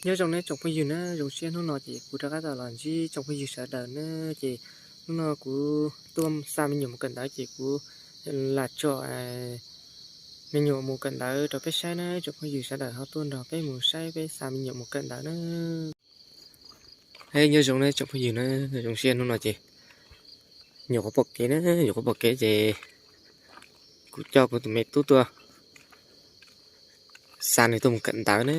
Nyob zoo nawb tsoom phooj ywg na, zoo siab hnub no ces kuv rov qab tau los ntsib tsoom phooj ywg sawv daws na. Ces hnub no kuv tuaj xa me nyuam mus kawm ntawv ces kuv lam tso me nyuam mus kawm ntawv rau peb saib na, tsoom phooj ywg sawv daws ho tuaj nrog peb mus saib peb xa me nyuam mus kawm ntawv na. Nyob zoo nawb tsoom phooj ywg na, zoo siab hnub no ces nyuam qhuav pom kev na, nyuam qhuav pom kev ces kuv coj kuv tus me tub tuaj xa nws tuaj mus kawm ntawv na.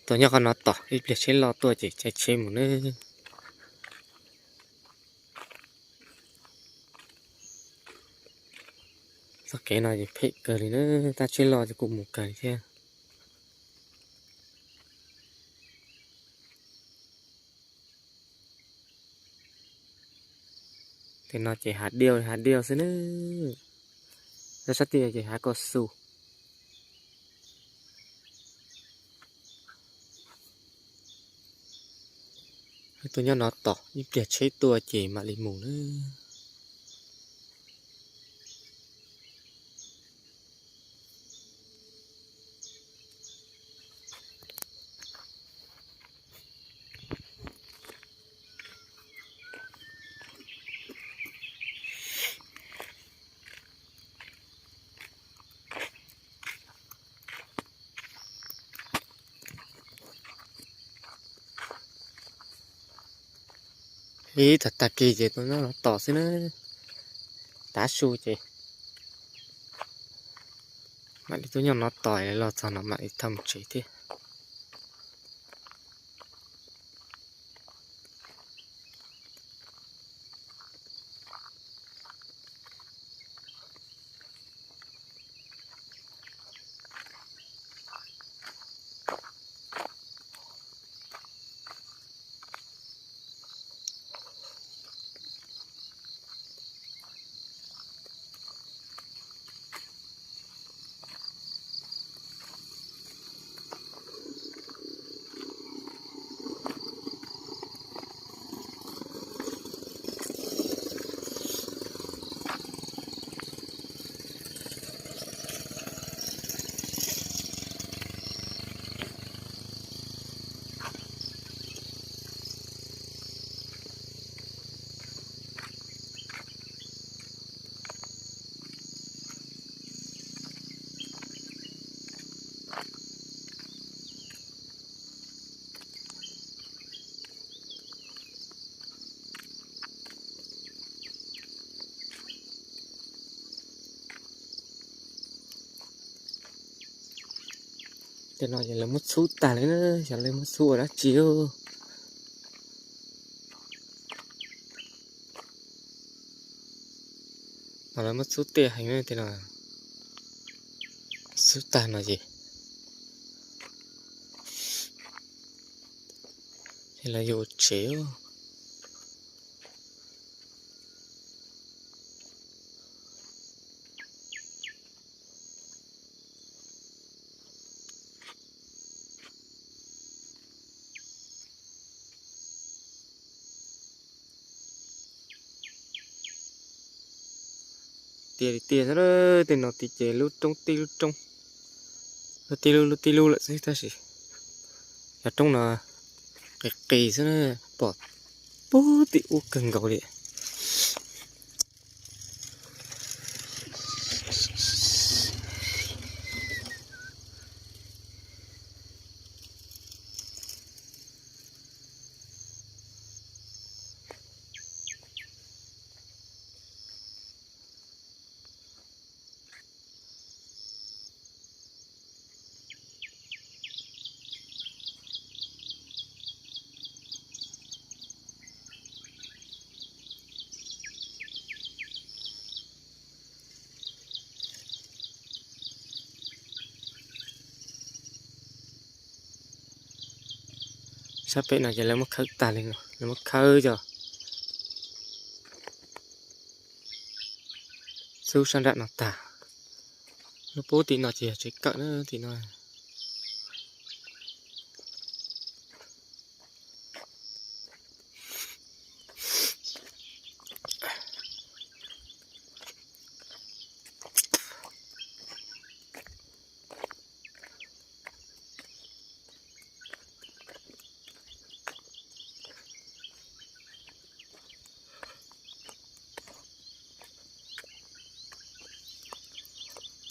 Tuaj nyob qhov no tos ib pliag tsheb loj tuaj ces caij tsheb mus na. Txoj kev no ces phem kawg li na, tab tsheb loj ces kuj mus kawg li thiab. Tej no ces hav diaj hav diaj xwb na, sab tid ces hav kauj xus. Tuaj nyob no tos ib pliag tsheb tuaj ces mam li mus na. Ib tag tag kis ces tuaj nyob no tos xwb na, tav su ces mam li tuaj nyob no tos los txog no mam li thov mus tsev thiab. Tej no ces lawv muab txhub tag li na, xyov lawv muab txhub ua dab tsi. Mas lawv muab txhub tej heev tej no, txhub tag no ces lawv yuav ua tsev. Tiag li tiag xwb, tej no tid ces lub roob tib lub roob, lub tib lub lub tib lub lawm xwb tab sis cov roob no qis qis xwb na, pom puag tim ub kawg nkaus li. Sab pem no ces lawv muab khawb tag li no, lawv muab khawb cov xub sab nram no tag. Lub pub tim no ces yog tsev kawm na tim no.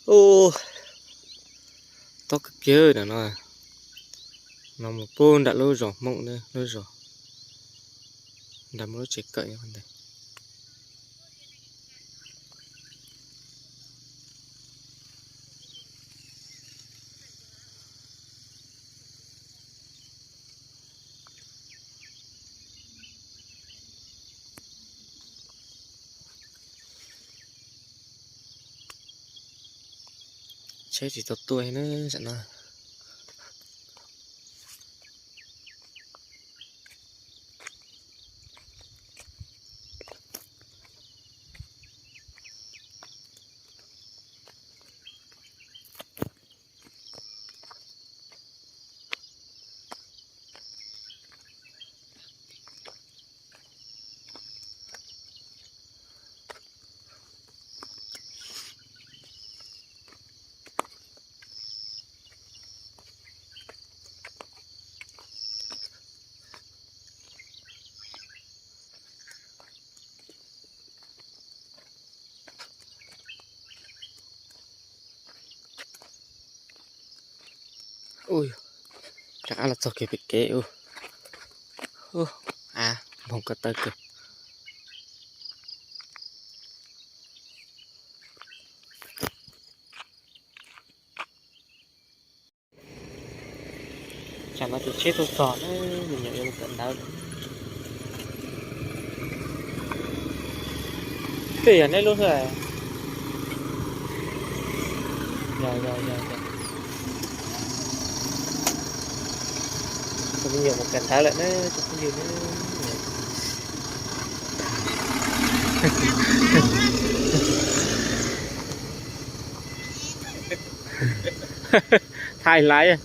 Ub, tob kawg kiag no, no mus puag nram lub zos Hmoob na, lub zos nram muaj lub tsev kawm nyob ntawd. Tsheb tsis tau tuaj na, tam no. Ub, rov qab los txog kiag pem kev ub. Ub, av npog ko taw kawg. Tsam no tus tsheb tuaj txog na, me nyuam yuav mus kawm ntawv. Twb yog neb lub xwb. Yog, yog, yog, yog. Tus me nyuam mus kawm ntawv lawm na, tus phooj ywg na. Thaij laiv.